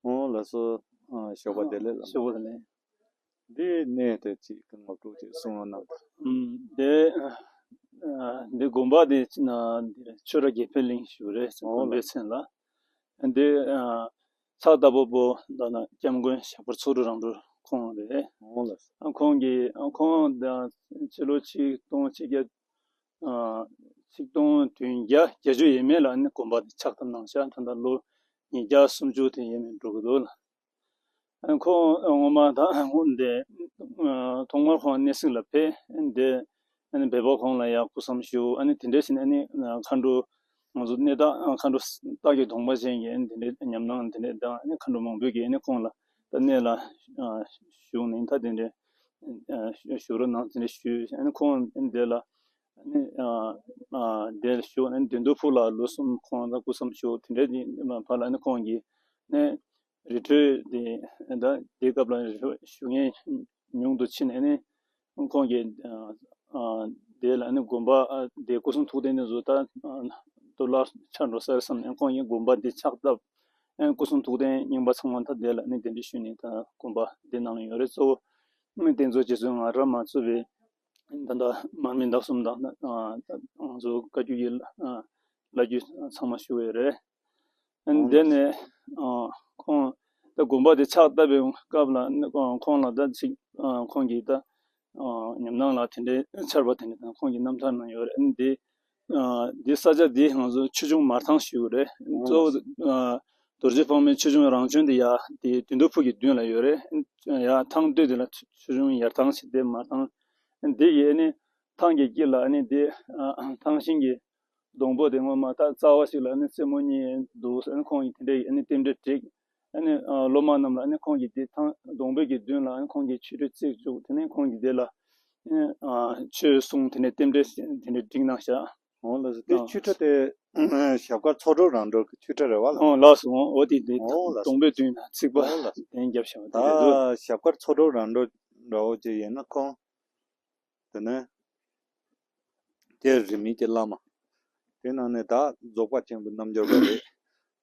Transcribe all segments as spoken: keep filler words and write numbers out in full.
ཨོ་ལགས་སོ། ཨ། ཞོགས་པ་བདེ་ལེགས་ལགས། ཞོགས་པ་བདེ་ལེགས། འདི་གནས་དེ་ཅིག་ངོ་སྤྲོད་ཅིག་གསུང་རོགས་གནང་དང་། ཨུམ། འདི། ཨ། འདི་དགོན་པ་འདི་ཅི་ན་འདི་ཆོས་ར་དགེ་འཕེལ་གླིང་ཞུ་རེད། ཨོ་དགོན་པའི་མཚན་ལ། འདི། ཨ། ཕྱག་བཏབ་པ་པོ་ད་ན་སྐྱབས་མགོན་ཞབས་དཀར་ཚོགས་དྲུག་རང་གྲོལ་ཁོང་རེད། ཨོ་ལགས། ཨ། ཁོང་གིས། ཨ། ཁོང་ད་ཕྱི་ལོ་ཆིག་སྟོང་ཆིག་བརྒྱ། ཨ། ཆིག་སྟོང་བདུན་བརྒྱ་བརྒྱད་ཅུ་ཡས་མས་ལ་ནི་དགོན་པ་འདི་ཕྱག་བཏབ་གནང་ཤག་ད་ལྟ་ལོ་ཉིས་བརྒྱ་སུམ་ཅུ་དེ་ཡས་མས་འགྲོ་གི་འདུག་ལ། ཨ། ཁོང་ངོ་མ་ད་འདི། ཨ། ཐོག་མར་ཁོང་གནས་གཟིགས་ལ་ཕེབས། འདི། ཨ་ནི་སྦས་པ་ཁོང་ལ་ཡང་སྐུ་མཚམས་བཞུགས། ཨ་ནི་དེ་འདྲ་བྱས་ནས་ཨ་ནི་མཁའ་འགྲོ། ང་ཚོ་གནས་བདག་མཁའ་འགྲོ་སྟག་གི་གདོང་པ་ཅན་གྱི་ཨ་ནི་དེ་འདྲའི་ཉམས་སྣང་དེ་འདྲ་དང་། ཨ་ནི་མཁའ་འགྲོ་མང་པོས་ཀྱིས་ཨ་ནི་ཁོང་ལ་ད་གནས་ལ། ཨ། བཞུགས་ནས་ད་དེ་འདྲའི། ཨ། བཞུགས་རོགས་གནང་དེ་འདྲ་ཞུས། ཨ་ནི་ཁོང་ཨ་ནི་དེ་ལ། ཨ་ནི། ཨ། ཨ། དེ་ལ་བཞུགས། ཨ་ནི་དོན་གྲུབ་ཕུག་ལ་ལོ་གསུམ་ཁོང་ད་སྐུ་མཚམས་བཞུགས། དེ་འདྲའི་བར་ལ་ཨ་ནི་ཁོང་གིས་ནས། རི་ཁྲོད་དེ་ད་དེའི་སྐབས་ལ་རི་ཁྲོད་བཞུགས་མཁན་ཉུང་དུ་ཕྱིན་ནས་ནི། ཁོང་གིས། ཨ། ཨ། དེ་ལ་ནི་དགོན་པ། ཨ། དེ་སྐུ་གསུང་ཐུགས་རྟེན་དེ་ཚོ་ད། ཨ། གཏོར་བརླག་ཆགས་འགྲོ་ས་རེད་བསམ་ནས་ཁོང་གིས་དགོན་པ་འདི་ཕྱག་བཏབ། ཨ། སྐུ་གསུང་ཐུགས་རྟེན་རྙིང་པ་ཚང་མ་ད་དེ་ལ་ནི་གདན་འདྲེན་ཞུས་ནས་ད་དགོན་པ་འདི་ནང་ལ་ཡོད་རེད། གཙོ་བོ་ནི་རྟེན་གཙོ་རྗེ་བཙུན་ངག་དབང་རབ་མ་བཙུགས་པའི་ད་ལྟ་མར་མི་ཟླ་གསུམ་དང་། ཨ། ད་ང་ཚོ་བཀའ་བརྒྱུད་ཀྱི། ཨ། བླ་བརྒྱུད་ཚང་མ་བཞུགས་ཡོད་རེད། ཨ། འདི་ནས། ཨ། ཁོང་ད་དགོན་པ་དེ་ཕྱག་བཏབ་པའི་སྐབས་ལ། ཨ། ཁོང་ལ་ད་ཅིག་ཨ། ཁོང་གིས་ད། ཨ། ཉམས་སྣང་ལ་དེ་འདྲའི་འཆར་བ་དེ་འདྲ་དང་ཁོང་གི་རྣམ་ཐར་ནང་ཡོད་རེད། ཨ། འདི། ཨ། འདི་ས་ཆ་འདི་ང་ཚོ་ཆོས་འབྱུང་མར་ཐང་ཞུ་གི་རེད། གཙོ་བོ། ཨ། རྡོ་རྗེ་ཕག་མོའི་ཆོས་འབྱུང་རང་བྱོན་དེ་ཡ་དེ་དོན་གྲུབ་ཕུག་གི་མདུན་ལ་ཡོད་རེད། ཡ་ཐང་སྟོད་དེ་ལ་ཆོས་འབྱུང་ཡར་ཐང་ཞིག་དེ་མར་ཐང་། འདི་ཡི་ནི་ཐང་གི་དཀྱིལ་ལ་ནི་དེ། ཨ། ཐང་ཤིང་གི་སྡོང་པོ་དེ་ངོ་མ་ད་རྩ་བ་ཞིག་ལ་ནི་རྩེ་མོ་གཉིས་འདུག་ཟེར། ཁོང་གིས་དེ་འདྲའི་ནི་རྟེན་འབྲེལ་བསྒྲིགས། ཨ་ནི། ཨ། སློབ་མ་རྣམས་ལ་ནི་ཁོང་གིས་དེ་ཐང་སྡོང་པོ་གི་མདུན་ལ་ནི་ཁོང་གིས་ཆོས་ཁྲིད་བརྩི་བཅུག་དེ་ནས་ཁོང་གིས་དེ་ལ་ནི། ཨ། ཆོས་གསུང་། དེ་ནས་རྟེན་འབྲེལ་དེ་འདྲ་བསྒྲིགས་གནང་ཤག་ཨོ་ལགས་སོ། དེ། ཨ། ཆོས་ཁྲ་དེ་ཞབས་དཀར་ཚོགས་དྲུག་རང་གྲོལ་གྱི་ཆོས་ཁྲ་རེད་བ་ལགས། ཨོ་ལགས་སོ། འོ་དེ་དེ། ཨོ་ལགས་སོ། སྡོང་པོའི་མདུན་ན་ཚིག་པ། ཨོ་ལགས་སོ། གདན་བརྒྱབ་བཞག་པ་དེ་རེད་འདུག་ད་ཞབས་དཀར་ཚོགས་དྲུག་རང་གྲོལ་འདྲ་བོ་ཅིག་ཡིན་ན། ཁོང་དེ་ནས་དེ་རིས་མེད་ཀྱི་བླ་མ། དེ་ནང་ནས་ད་རྫོགས་པ་ཆེན་པོའི་རྣལ་འབྱོར་པ་རེད།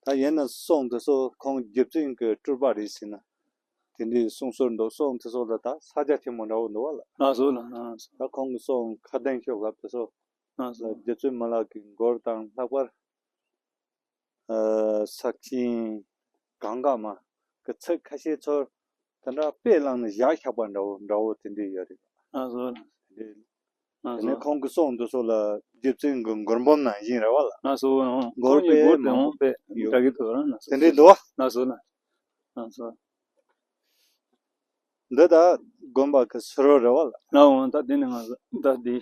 ད་ཡིན་ན་གསུང་དེ་ཚོ་ཁོང་རྗེ་བཙུན་གྱི་སྤྲུལ་པ་རེད་ཟེར་ན་དེ་འདྲའི་གསུང་སྲོལ་འདུག་གསུང་དེ་ཚོ་ལ་ད་ས་རྒྱ་ཆེན་པོ་འདྲ་བོ་འདུག་བ་ལགས། ལགས་སོ་ལགས། ལགས་སོ། ད་ཁོང་གི་གསུང་ཁ་གདན་ཤོག་ལབ་དེ་ཚོ་ལགས་སོ། རྗེ་བཙུན་མི་ལ་གི་མགུར་དང་། ལྷག་པར། ཨ། ས་ཆེན་གངྒཱ་མ་གི་ཚིག་ཁ་ཤས་ཚོར་དེ་འདྲ་དཔེ་བླངས་ནས་བཞག་བཞག་པ་འདྲ་བོ་འདྲ་བོ་དེ་འདྲ་ཡོད་རེད། ལགས་སོ། དེ་ལགས་དེ་ནས་སོ། ཁོང་གི་གསུང་དེ་ཚོ་ལ་རྗེ་བཙུན་གྱི་མགུར་འབུམ་ནང་བཞིན་རེད་བ་ལགས། ལགས་སོ། ཁོང་གི་མགུར་དེ་འོང་དཔེ་ཡོད། འདྲ་གི་འདུག་ལགས། དེ་འདྲ་འདུག་བ། ལགས་སོ་ལགས། ལགས་སོ། འདི་ད་དགོན་པ་གི་ཟུར་རེད་བ་ལགས། ལགས་འོང་། ད་འདི་ནི་ང་ཚོ་ད་འདི་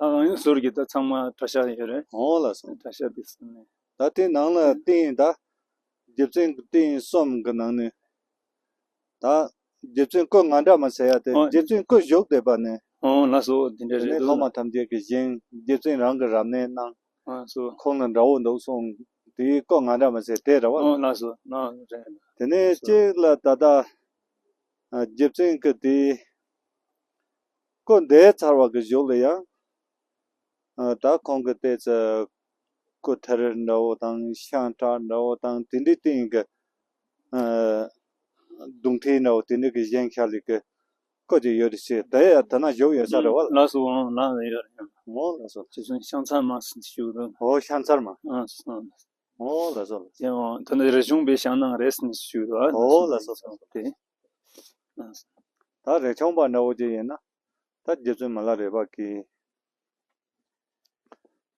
ཨང་ཟུར་གྱི་ད་ཚང་མ་གྲྭ་ཤག་ཡོད་རེད། འོ་ལགས་སོ། གྲྭ་ཤག་འདི་ཟུར་ནས། ད་དེ་ནང་ལ་རྟེན། ད་རྗེ་བཙུན་གྱི་རྟེན་གསུམ་གྱི་ནང་ནས་ད་རྗེ་བཙུན་སྐུ་ང་འདྲ་མ་ཟེར་ཡ་དེ། ཨོ། རྗེ་བཙུན་སྐུ་བཞུགས་བསྡད་པ་ནས། ཨོ་ལགས་སོ། འདི་འདྲ་དེ་རེད་ནས་འདུག་སློབ་མ་ཐམས་ཅད་ཀྱིས་བཞེངས། རྗེ་བཙུན་རང་གིས་རབ་གནས་གནང་། ཨ་སོ། ཁོང་ལ་འདྲ་བོ་འདུག་གསུངས། དེའི་སྐུ་ང་འདྲ་མ་ཟེར་དེ་རེད་བ། ཨོ་ལགས་སོ། ཨོ་རེད། དེ་ནས་གཅིག་ལ་ད་ལྟ་ཨ་རྗེ་བཙུན་གྱི་དེའི་སྐུ་འདས་ཚར་བ་གི་གཞུག་ལ་ཡང་ཨ་ད་ཁོང་གི་ཏོག་ཙམ་སྐུ་ཐེར་འདྲ་བོ་དང་། ཤངས་ཁྲག་འདྲ་བོ་དང་། དེ་འདྲའི་སྟེང་གི་ཨ་གདུང་ཐེར་འདྲ་བོ་དེ་འདྲ་གི་བཞེངས་བཞག་ལས་ཀྱི་སྐུ་ཅིག་ཡོད་རེད་ཟེར། དེ་ཡང་དེ་ན་བཞུགས་ཡོད་ས་རེད་བ། ལགས་སོ། ཨང་། ལགས་ཡོད་རེད། ཨོ་ལགས་སོ། རྗེ་བཙུན་ཤང་ཚར་མ་ཟེར་ཞུ་གི་འདུག་ཨོ་ཤང་ཚར་མ། ཨང་སོ། ཨོ་ལགས་སོ། དེ་ཡང་དེ་ནི་རས་ཆུང་པའི་ཞང་ནང་རེད་ཟེར་ཞུ་གི་འདུག་ཨོ་ལགས་སོ། དེ། ཨང་སོ། ད་རས་ཆུང་པ་འདྲ་བོ་ཅིག་ཡིན་ན་ད་རྗེ་བཙུན་མི་ལ་རས་པ་གི་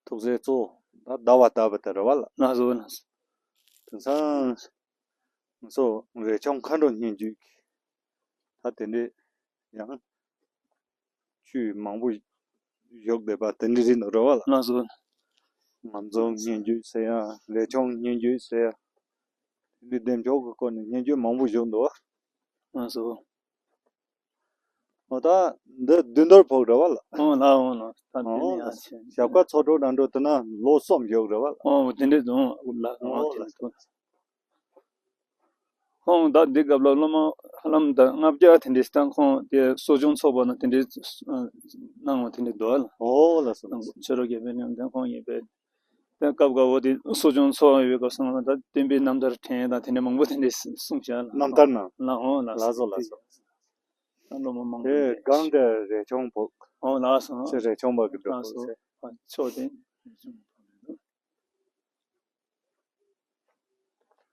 ཐུགས་སྲས་གཙོ་བོ་ད་ཟླ་བ་ལྟ་བུ་དེ་རེད་བ་ལགས། ལགས་སོ་ལགས་སོ། དེང་སང་ང་ཚོ་རས་ཆུང་མཁའ་འགྲོ་སྙན་བརྒྱུད་ཀྱི་ད་དེ་འདྲས་ཡང་ཆོས་མང་པོ་བཞུགས་བསྡད་པ་དེ་འདྲས་རེད་འདུག་རེད་བ་ལགས། ལགས་སོ། ངམ་རྫོང་སྙན་བརྒྱུད་ཟེར་ཡ། རས་ཆུང་སྙན་བརྒྱུད་ཟེར་ཡ། དེ་འདྲས་བདེ་མཆོག་གི་སྐོར་ནས་སྙན་བརྒྱུད་མང་པོ་བཞུགས་འདུག་ལགས་སོ། ཨོ་ད་འདི་བདུད་འདུལ་ཕུག་རེད་བ་ལགས། ཨོ་ལགས། ཨོ་ལགས། ད་འདི་ནི་ཨོ་ཡང་ཆེ། ཞབས་དཀར་ཚོགས་དྲུག་རང་གྲོལ་དེ་ན་ལོ་གསུམ་བཞུགས་རེད་བ་ལགས། ཨོ་དེ་འདྲས་འདུག་ལགས། ཨོ་ཨོ་དེ་ལགས། འདུག་ཁོང་ད་འདི་སྐབས་ལ་སློབ་མ་ཧ་ལམ་ད་ལྔ་བརྒྱ་དེ་འདྲས་ད་ཁོང་དེ་གསོ་སྦྱོང་ཚོགས་པ་ན་དེ་འདྲས་གནང་བ་དེ་འདྲས་འདུག་ལགས། ཨོ་ལགས་སོ། ལགས་སོ། ཆོས་རབ་དགེ་འཕེལ་གླིང་དེ་ཁོང་ཡིན་པས། དེ་སྐབས་འགའ་བོ་དེ་གསོ་སྦྱོང་འཚོགས་ཡོད་སྐབས་སོང་ན་ད་སྟོན་པའི་རྣམ་ཐར་དྲན་ཡས་དང་དེ་འདྲ་མང་པོ་དེ་འདྲས་གསུངས་བཞག་ལ། རྣམ་ཐར་ནང་། ལ་འོང་ལ་ལགས་སོ་ལགས་སོ། ད་སློབ་མ་མང་པོ་དེ་འདྲས་སྒང་དེ་རས་ཆུང་ཕོ། འོང་ལགས་སོ། ཚེ་རས་ཆུང་པ་གི་འགྲོ་ལགས་སོ། ཕྱོགས་དེ།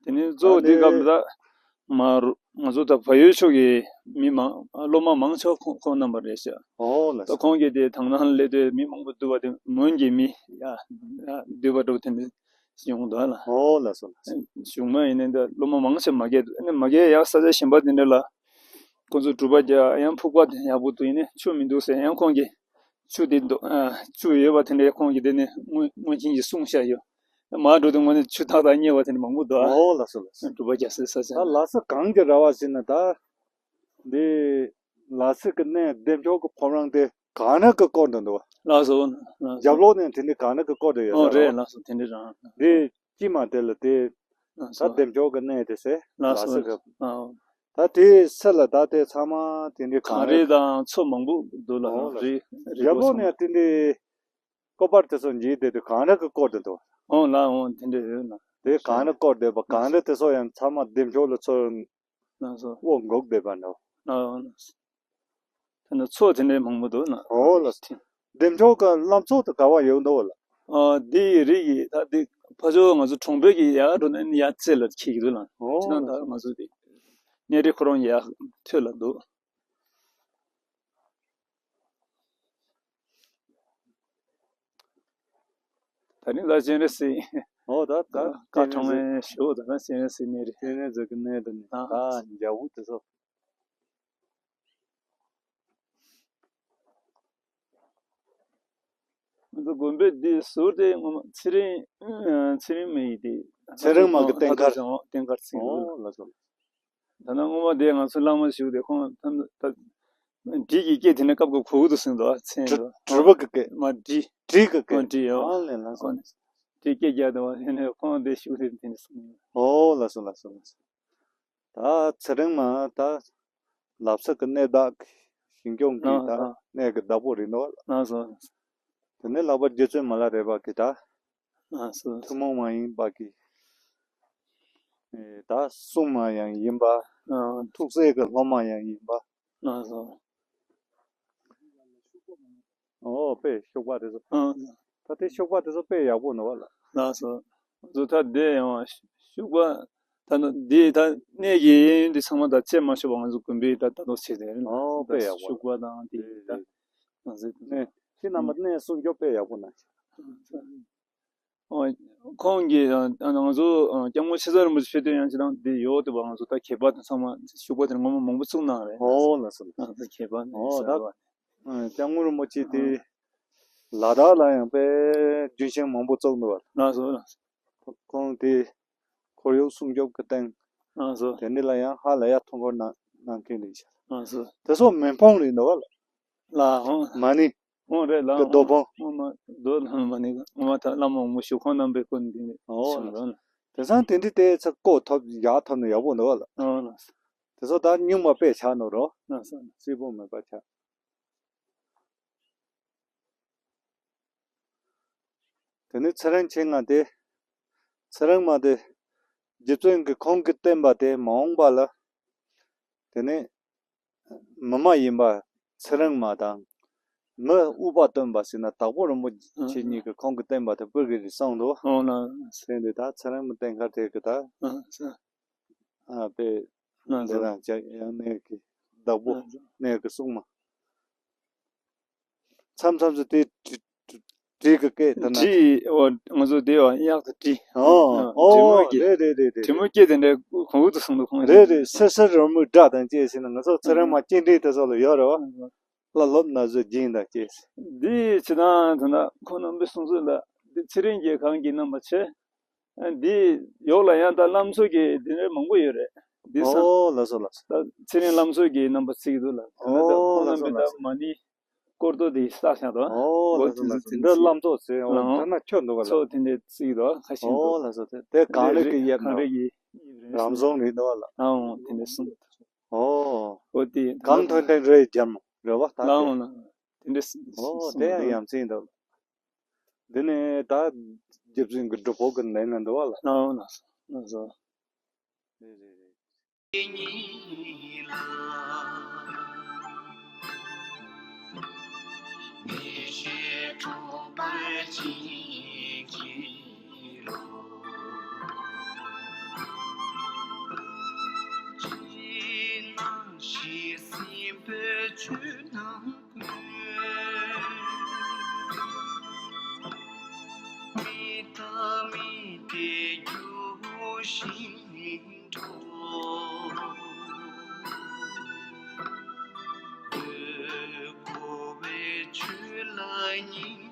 དེ་ནས་གཙོ་བོ་འདི་སྐབས་ལ་མ་རུ་ང་ཚོ་ད་བལ་ཡུལ་ཕྱོགས་ཀྱི་མི་མང་སློབ་མ་མང་ཆེ་བ་ཁོང་ཁོང་རྣམ་པ་རེད་ཤག་ཨོ་ལགས་ད་སོ། ཁོང་གིས་དེ་དང་ནང་སླེབས་དུས་མི་མང་པོ་འདུས་པ་དེ་མོན་གྱི་མི་ཡ་ཡ་འདུས་པ་འདྲ་བོ་དེ་འདྲ་ཡོང་འདུག་ལ། ཨོ་ལགས་སོ་ལགས་སོ། གཞུང་མ་ཡིན་ནའི་འདི་སློབ་མ་མང་ཆེ་མ་རྒས་འདུག་ཨ་ནི་མ་རྒས་ཡག་ས་ཆ་གཞན་པ་དེ་འདྲ་ལ་ཁོང་ཚོ་སྒྲུབ་པ་རྒྱག་ཡང་ཕུག་པ་དེ་ཡག་པོ་འདུག་ཡིན་ནའི་ཆུ་མི་འདུག་ཟེར་ཡང་ཁོང་གིས་ཆུ་དེ་འདུག་ཨ་ཆུ་ཡོད་པ་དེ་འདྲ་ཁོང་གིས་དེ་ནས་སྔོན་སྔོན་ཆད་ཀྱི་གསུངས་བཞག་ཡོད། མར་འགྲོ་དུས་དངོས་གནས་ཆུ་ཐག་ཐག་རྙེད་པ་དེ་འདྲ་མང་པོ་འདུག་ཨ། ཨོ་ལགས་སོ་ལགས་སོ། སྒྲུབ་པ་རྒྱག་སའི་ས་ཆ་ད་ལ་ལགས་སོ། གངས་ཀྱི་ར་བ་ཟེར་ན་ད་འདི་ལ་སི་གི་གནས་བདེ་མཆོག་གི་ཕོ་བྲང་དེ་གངས་རི་གི་སྐོར་དུ་འདུག་ལགས་སོ་ལགས་སོ། རྒྱབ་ལོགས་ནས་དེ་འདྲའི་གངས་རི་གི་སྐོར་དུ་ཡོད་ཨོ་ས་རེད་རེད། ལགས་སོ་དེ་འདྲ་རང་འདི་དཀྱིལ་མ་དེ་ལ་དེ་ལགས་ད་སོ་བདེ་མཆོག་གི་གནས་དེ་ཟེར་ལགས་ལ་སོ་སི་གི་ཨོ། ད་དེའི་སི་ལ་ད་དེ་ཚང་མ་དེ་འདྲའི་གངས་གངས་རི་རི་དང་མཚོ་མང་པོ་འདུག་ལ་ཨོ་ལགས་རི་རི་རྒྱབ་ལོགས་ནས་དེ་འདྲའི་ཀོ་པར་དེ་ཚོ་འཇིག་དེ་དུས་གངས་རི་གི་སྐོར་དུ་འདུག་ཨོ་ལ་ཨོ་དེ་འདྲ་ཡོད་ན། དེ་གངས་རི་སྐོར་དུ་བ་གངས་རི་དེ་ཚོ་ཡང་ཚང་མ་བདེ་མཆོག་ལ་ཚོ་ལ་སོ། དབུ་འགུག་བསྡད་པ་འདྲ། ཨོ་ལ་སོ། དེ་ནི་མཚོ་དེ་འདྲའི་མང་པོ་འདུག་ན། ཨོ་ལ་སོ། བདེ་མཆོག་གི་བླ་མཚོ་དུ་ག་བ་ཡོད་འདུག་ལ། ཨོ་དེ་རི་ཡི་ད་དེ་ཕ་ཇོ་ང་ཚོ་གྲོང་པའི་གི་ཡར་འགྲོ་ན་ཡར་རྩེ་ལ་འཁྱིལ་གི་འདུག་ལ། ཨོ་ཅི་ན་ད་ང་ཚོ་དེ་གནས་རི་ཁོ་རང་ཡར་ཐོད་ལ་འདུག་ད་ནི་ལ་སྤྱན་རས་གཟིགས། ཨོ་ད་ད་བཀའ་ཁྲོམ་མའི་ཞོ་ད་ན་སྤྱན་རས་གཟིགས་གནས་རེད། སྤྱན་རས་གཟིགས་ཀྱི་གནས་དེ་ནི་ཨ་ད་འཇའ་འུ་དེ་ཚོ། ང་ཚོ་དགོན་པའི་འདི་ཟུར་དེ་ངོ་མ་ཚེ་རིང་ཚེ་རིང་མ་ཡི་དེ། ཚེ་རིང་མ་གི་རྟེན་མཁར། ལྷ་ཐོ་བྱང་བ་རྟེན་མཁར་ཚིག་འདུག་ཨོ་ལ་སོ། ད་ནང་སྔོན་མ་དེ་ང་ཚོ་བླ་མ་བཞུགས་དེ་ཁོང་ད་ད་འབྲི་གི་སྐད་དེ་ནས་སྐབས་ཀྱི་གོ་བུ་དུ་སེང་དུ་ཚན་དུ་འབྲི་བ་གི་སྐད་མ་འབྲི་འབྲི་གི་སྐད་ཨོ་འབྲི་ཡོ་ཨ་ལེ་ལ་སོ། འབྲི་སྐད་རྒྱག་དུ་བ་ཡིན་ནས་ཁོང་དེ་བཞུགས་དེ་དེ་ནས་སོང་། ཨོ་ལ་སོ་ལ་སོ་ལ་སོ། ད་ཚེ་རིང་མ་ད་ལབ་ས་གི་གནས་བདག་ཞིང་སྐྱོང་གི་ད་གནས་གི་བདག་པོ་རེད་ནོ། ལ་སོ། དེ་ནས་ལྷག་པར་རྗེ་བཙུན་མ་ལ་རས་པ་གི་ད་ལགས་སོ། ཐུན་མོང་མ་ཡིན་པ་གི་ཨེ་ད་སྲུང་མ་ཡང་ཡིན་པ། ཨ་ཐུགས་སྲས་ཀྱི་སློབ་མ་ཡང་ཡིན་པ། ལགས་སོ། ཨོ་དཔེ་ཤུག་པ་དེ་ཚོ། ཨ་ད་དེ་ཤུག་པ་དེ་ཚོ་དཔེ་ཡག་པོ་འདུག་བ་ལ། ལགས་སོ། ང་ཚོ་ད་དེ་ཡང་ཤུག་པ་ད་ནི་འདི་ད་གནས་ཀྱི་གཡས་གཡོན་འདི་ཚང་མ་ད་བཅད་མ་ཆོག་པ་ང་ཚོ་དགོན་པའི་ད་ད་དུང་བྱས་ཏེ་ཨོ་དཔེ་ཡག་པོ། ཤུག་པ་དང་དེ་ད་ང་ཚོའི་གནས་ཁྱེད་རྣམ་པ་གནས་སྲུང་སྐྱོབ་དཔེ་ཡག་པོ་གནང་། ཨོ། ཁོང་གིས་ཨ་ང་ཚོ་ཨ་སྐྱབས་མགོན་ཆེ་ཚང་རིན་པོ་ཆེ་མཆོད་རྟེན་ཡང་ཅི་དང་འདི་ཡོད་དེ་བ་ང་ཚོ་ད་མཁས་པ་དེ་ཚང་མ་ཤུག་པ་དེ་ངོ་མ་མང་པོ་བཙུགས་གནང་རེད། ཨོ་ལགས་སོ་ལགས་སོ། ང་ཚོ་མཁས་པ་ནི་ཨོ་ཟེར་ད་བ། ཨ་སྐྱབས་མགོན་རིན་པོ་ཆེ་དེ་ལ་དྭགས་ལ་ཡང་དཔེ་རྒྱུན་ཤིང་མང་པོ་བཙུགས་འདུག་བ། ལགས་སོ་ལགས་སོ། ཁོང་དེ་ཁོར་ཡུག་སྲུང་སྐྱོབ་ཀྱི་སྟེང་ལགས་སོ། དེ་འདི་ལ་ཡང་ཧ་ལས་ཡ་ཐུགས་ཁུར་གནང་གནང་མཁན་རེད་ཤག་ལགས་སོ། དེ་ཚོ་མི་ཕམ་རེད་འདུག་བ་ལ། ལ་ཧོ། མ་ཎི། ཨོ་རེད་ལ། གི་རྡོ་ཕུང་། ཨོ་མ་རྡོ་ལ་མ་ནི་ཨོ་མ་ཐ་བླ་མ་འོ་མ་ཞུ་ཁོང་རྣམ་པའི་སྐུ་འདི་ནི་ཨོ་ཞུ་རོ་ལ། དེང་སང་དེ་འདྲི་དེ་ཚ་བཀོད་ཐོབ་ཡག་ཐོབ་ནས་ཡག་པོ་འདུག་བ་ལ། ཨོ་ལ། དེ་ཚོ་ད་སྨྱུག་མ་དཔེ་ཆགས་ནོ་རོ། ལ་ས། རྩིས་པོ་མེད་པ་ཆགས། དེ་ནི་ཚེ་རིང་མཆེད་ལྔ་དེ། ཚེ་རིང་མ་དེ། རྗེ་བཙུན་གྱི་ཁོང་གི་བསྟན་པ་དེ་མ་འོངས་པ་ལ། དེ་ནི། མི་མ་ཡིན་པ་ཚེ་རིང་མ་དང་། མི་ཨུཏྤལ་སྟོན་པ་ཟེར་ན་དྭགས་པོ་རིན་པོ་ཆེ་གཉིས་ཀྱིས་ཁོང་གི་བསྟན་པ་དེ་སྤེལ་གི་རེད་གསུངས་འདུག་ཨོ་ན། ཟེར་འདི་ད་ཚེ་རིང་མ་བསྟན་མཁན་དེ་གི་ད། ཨ་ས། ཨ་པེ། ན་འདི་ཚོ། རང་ཅག་ཡང་གནས་ཀྱི་བདག་པོ་ན་ཚོ། གནས་ཀྱི་སྲུང་མ། མཚམས་མཚམས་སུ་དེ་བྲི་བྲི་བྲིས་ཀྱི་སྐད་དེ་ན། བྲིས་ཨོ་ང་ཚོ་དེ་བ་གཡག་ཏུ་བྲིས། ཨོ་ཨོ་བྲིས་མོ་སྐད། རེད་རེད་རེད་རེད། བྲིས་མོ་སྐད་དེ་འདྲ་གོང་བུ་དུ་སོང་འདུག་ཁོང་རེད་རེད། སིར་སིར་རོལ་མོའི་སྒྲ་དང་བཅས་ཟེར་ན་ང་ཚོ་ཚེ་རིང་མ་སྤྱན་འདྲེན་དེ་ཚོ་ལ་ཡོད་རེད་བ། ལ་ལོབ་ན་བཟོ་སྦྱིན་དང་བཅས། འདི་ཕྱི་ནང་དུ་ན་ཁོང་རྣམ་པའི་གསུང་ཚུལ་ལ་འདི་ཚེ་རིང་རྒྱལ་ཁང་གི་རྣམ་པ་ཆེ། འདི་ཡོག་ལ་ཡང་ད་བླ་མཚོ་གི་འདི་འདྲའི་མང་པོ་ཡོད་རེད། འདི་ས། ཨོ་ལགས་སོ་ལགས་སོ། ད་ཚེ་རིང་བླ་མཚོ་གི་རྣམ་པ་ཚིག་འདུག་ལ། ཨོ་ཁོང་རྣམ་པའི་ལགས་སོ་ལགས་སོ། ད་མ་ཎི་སྐོར་ཐོག་དེ་བསགས་ཤག་ཏོ། ཨོ་ལགས་སོ་ལགས་སོ། འདི་བླ་མཚོ་ཟེར་འོ་ལགས། ཐ་ན་ཁྱོད་འདུག་ག་ལ། མཚོ་དེ་འདྲའི་ཚིག་འདུག་ཁ་ཤས་འདུག་ཨོ་ལགས་སོ། དེ་དེ་གངས་རི་གི་དབྱིབས་གངས་རི་གི་དབྱིབས་རེད། རང་བྱུང་རེད་འདུག་ལ། ཨོ་དེ་འདྲའི་གསུངས། ཨོ། ཨོ་དེ་གངས་ཐོན་ཐོན་རེད་རྒྱ་མོ་རེད་བ་ད། ལའོ་ལ། དེ་འདྲའི་གསུངས། ཨོ་དེ་ཡང་ཡ་མཚན་འདུག་འདི་ནས་ད་ རྗེ་བཙུན་གྱི་སྒྲུབ་ཕུག་གི་ནང་ན་འདུག་བ་ལ། ཨོ་ལགས་སོ། ལགས་སོ། རེད་རེད་རེད། ཉིད་ལ་ངེས་ཤེས་འཁྲུངས་པ་ཅིག་གི་ལོ། ཅི་སྣང་ཞིག་སྲིད་པའི་ཆོས་རྣམས་ཀུན། མི་རྟག་མི་བདེ་འགྱུར་ཞིང་འགྲོ། འོད་འཁོར་བའི་ཆོས་ལ་སྙིང་